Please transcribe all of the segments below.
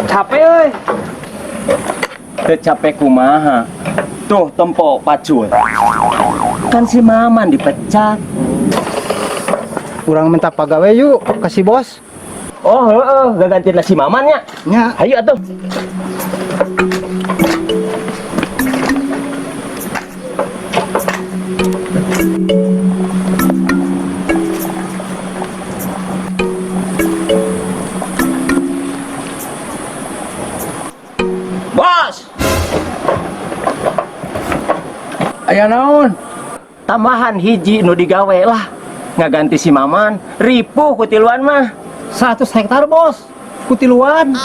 Capek euy. Teu capek kumaha. Tuh tempo pacul. Kan si Maman dipecat. Urang minta pagawe yuk ke si bos. Oh, heeh, gagantina si Maman nya. Nya. Hayu atuh. Bos, Aya naon? Tambahan hiji nu digawe lah. Ngaganti si Maman, ripuh kutiluan mah. 100 hektar bos. Kutiluan.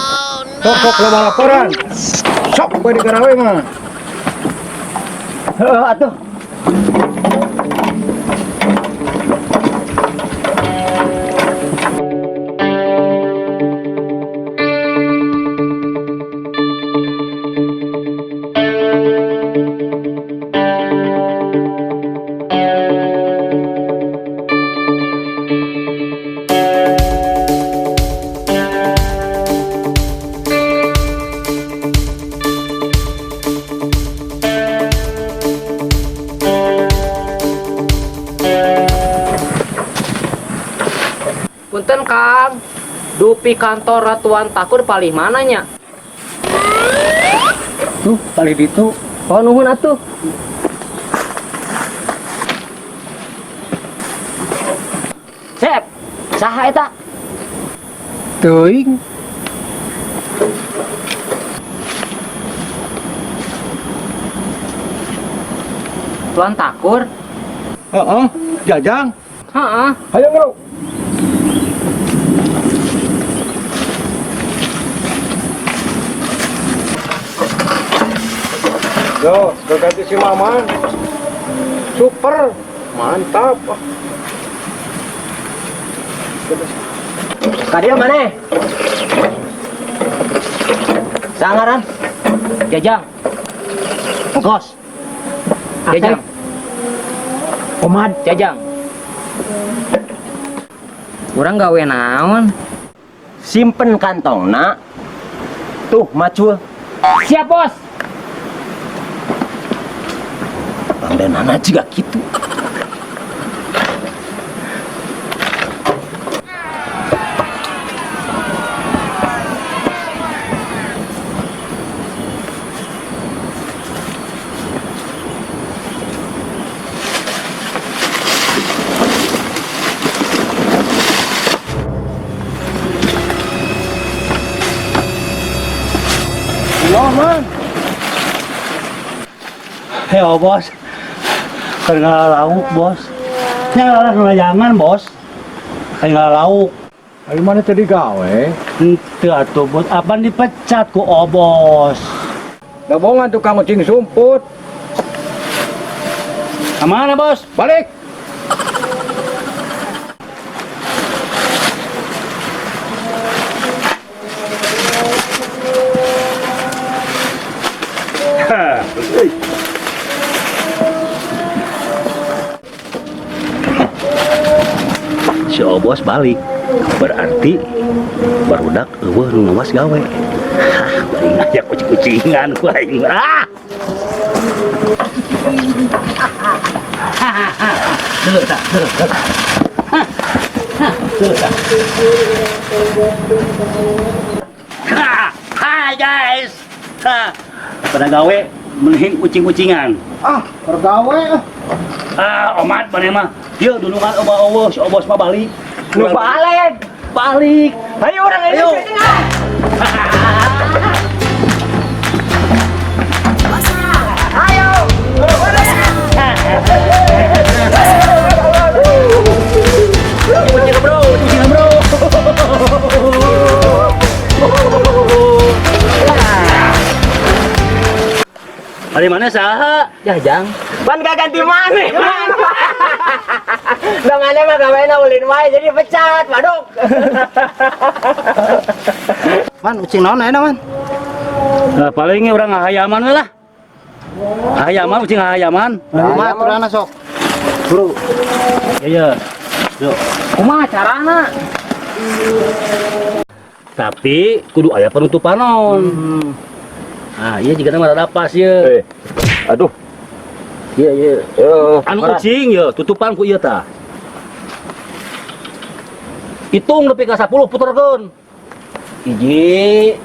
Pokok loba laporan. Sok we digarawe mah. Heeh atuh. Punten Kang. Dupi kantor Ratuan Takur palih mananya? Tuh, paling ditu. Oh nuhun atuh. Sep, saha eta? Teuing. Tuan Takur? Heeh, Jajang. Heeh. Hayo ngeru. Yo, ganti si Maman. Super, mantap. Kadieu maneh? Sangaran, Jajang. Engkos. Jajang. Komad. Jajang. Urang gawe naon? Simpen kantongna. Tuh macul. Siap, Bos. Pangdenana juga gitu. Yo, Man. Heo bos, keur lauk bos. Nya layangan bos. Keur lauk. Ari mana tadi gawe? Henteu atuh bos, apan dipecat ku obos. Dabongan tukang ucing sumput. Kemana bos? Balik. Si obos balik. Berarti barudak eueuh nu ngawas gawe. Hah, bari ngajak kucing-kucingan ku aing. Ah! Dulu tak, dulu, dulu. Hah, hah, dulu tak. Ha, hai guys. Ha, pada gawe mending kucing-kucingan. Ah, pergawe ah. Ah, omat maneh mah. Dieu dunungan oba eueuh si obos mah balik. Nu balik. Balik. Ayo urang Ayo. Ayo. Kucing bro, kucing bro. Ari mana saha? Jajang. Pan gak ganti maneh, man. Da maneh mah gawena ulin wae jadi pecat, waduk. Man, ucing naon ayeuna man? Nah, paling urang ngahayaman we lah. Hayaman ucing hayaman. Kumaha aturana sok? Bro. Iya, iya. Yuk. Kumaha carana? Tapi kudu aya penutupan naon. Ah, iya jika mah rada pas ye. Eh. Aduh. Iya, iya. Yo, Anu ucing ye, tutupan ku ieu tah. Hitung nepi ka 10 puterkeun. Hiji,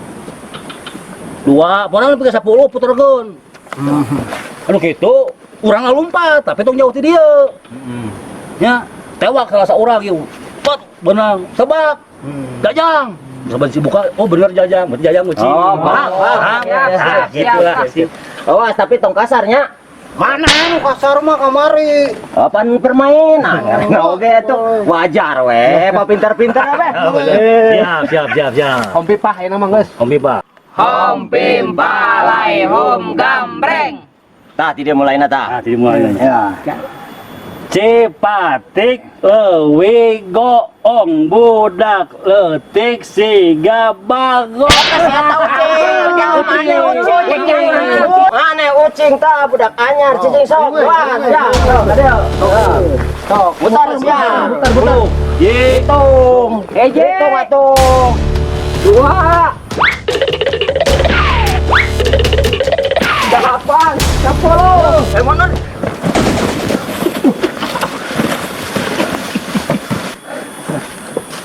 dua, pokoknya nepi ka 10 puterkeun. Anu kitu, urang ngalumpat, tapi tong jauh ti dieu. Nya, tewak salah seorang ieu. Pot, benang, tebak. Jajang. Saban si buka, oh bener Jajang, berarti Jajang ucing. Oh, paham, paham. Siap, Nah, siap, gitu lah. siap. Awas, tapi tong kasarnya. Mana anu kasar mah kamari. Apaan permainan? Karena oge tuh wajar we, apa pintar-pintar we. Oh, bener. Siap, siap, siap, siap. Om Pipah ayeuna mah geus. Om Pipa. Hom pim palai hom gambreng. Tah, tidak mulai tah. Nah, tidak mulai. Ya. Cipatik leuwih goong budak leutik siga bagong. Mana ucing? Mana ucing tah budak anyar cicing sok. Wah, ya. Sok, mutar sia. Mutar, mutar. Ye, Hitung. Eje. Hitung atuh. Dua. 8, 10. Eh, mundur.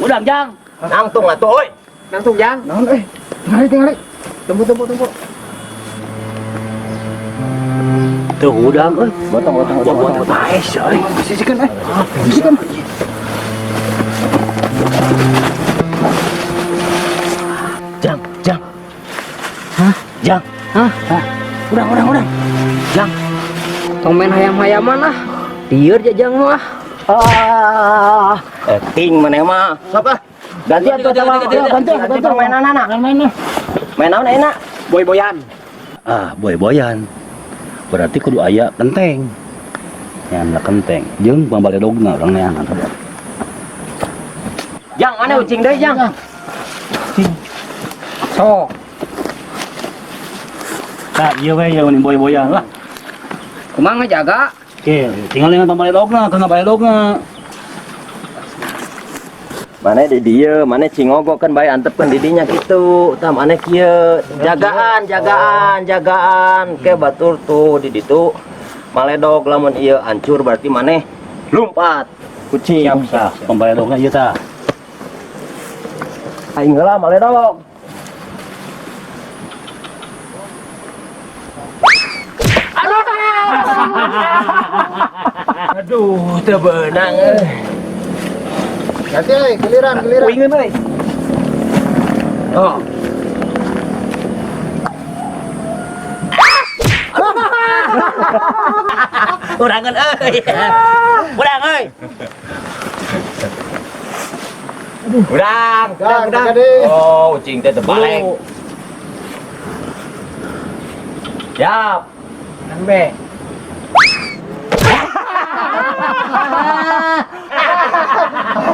Udang jang. Nangtung atuh euy. Langsung jang. Naon euy? Tingali tingali. Tunggu tunggu tunggu. Tuh udang euy. Gotong gotong gotong. Buat paes euy. Sisikeun eh. Sisikeun. Jang, jang. Hah? Jang. Hah? Udang, udang, udang. Jang. Tong main hayam-hayaman ah. Lieur Jajang mah. Ah, ting maneh mah. Sok ah. Ganti atuh Ganti, sama. ganti, ganti, Ganti, ganti permainan anak. Main Main naon enak? Boy-boyan. Ah, boy-boyan. Berarti kudu aya kenteng. Nya kenteng. Jeung pambaledogna urang neangan tadi. Jang, mana ucing deui, Jang? Sok. Tah, ieu we ieu boy-boyan lah. Kumaha ngajaga? Oke, tinggal dengan pambaledogna, keur ngabaledogna. Mana di dieu, mana cingogo kan bae antepkeun di dinya kitu. Tah mana kieu. Jagaan, jagaan, jagaan. Ke batur tuh di ditu. Maledog lamun ieu hancur berarti maneh lompat. Kucing. Tah, pambaledogna ieu tah. Aing heula maledog. Aduh, teu beunang euy. Ganti euy, giliran giliran. Uingeun euy. Oh. Urangan euy. Urang euy. Udang, udang, udang. Oh, ucing teh terbalik. Siap. Nembe.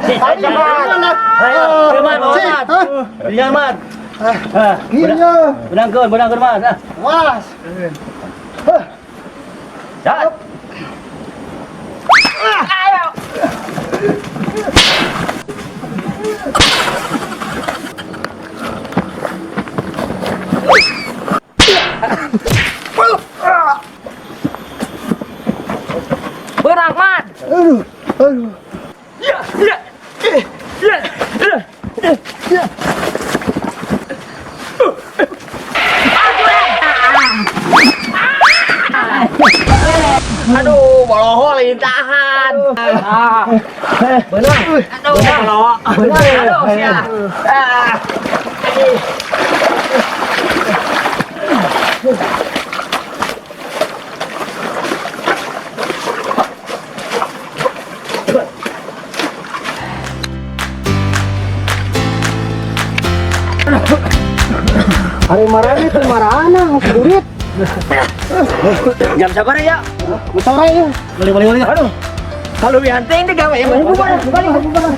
Ayo, Man, Man. Ringan, Man. Ah, Iya. benangkeun, benangkeun, Man. Ah. Was. Siap. Beunang man. Aduh, aduh. Aduh, boloho lagi tahan. Ah. Beunang. Aduh. Boloho. Beunang. Aduh, sia. Ah. Hari marane teh marana duit. Jam sabar ya? Sore ya. Balik, balik, balik. Aduh. Kalau bianteng deh gawe ya. Bubar, bubar, bubar.